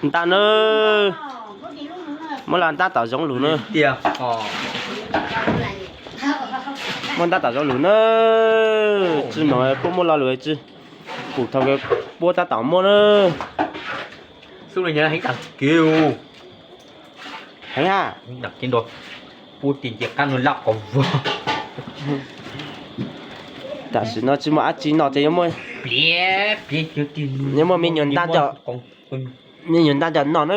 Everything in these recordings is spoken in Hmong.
Ntab na, muab laj ntab tom zoov lug na. Muab ntab tom zoov lug na. Tsi no puab muab lo lug tsi pum thaum puab tab tom muab na. Xub li nyob heev tag kev. Heev ha. Puab tis nce qab nuav laj qhov vuag. Tam sim no tsi muaj dab tsi noj ces yuav muaj, yuav muaj me nyuam ntab cov, me nyuam ntab cov noj na.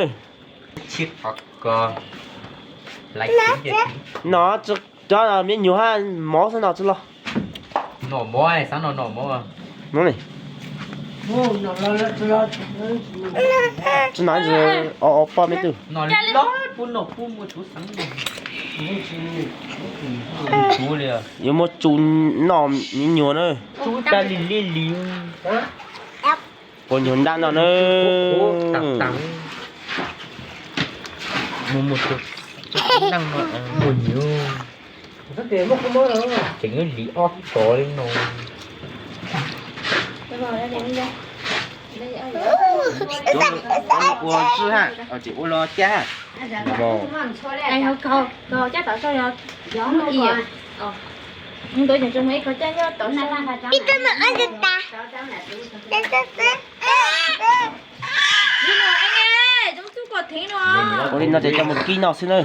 Noj tsi rov me nyuam hab mov xwb no tsi los. Tsi no o o poj me tug. Yuav muab tsu noj me nyuam na. Puab nyuag ntab noj na. Tseem wb li ob tog li no. Ua xwb ha, tseem ua los caj ha. Ua li no ces coj mus kib noj xwb na.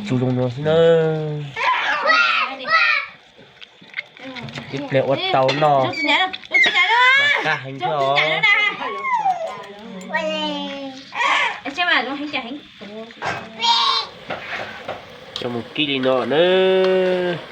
Tsu zoo no xwb na. Ib pliag ua tau noj mas qab heev thiab os. Coj mus kib li no nawb.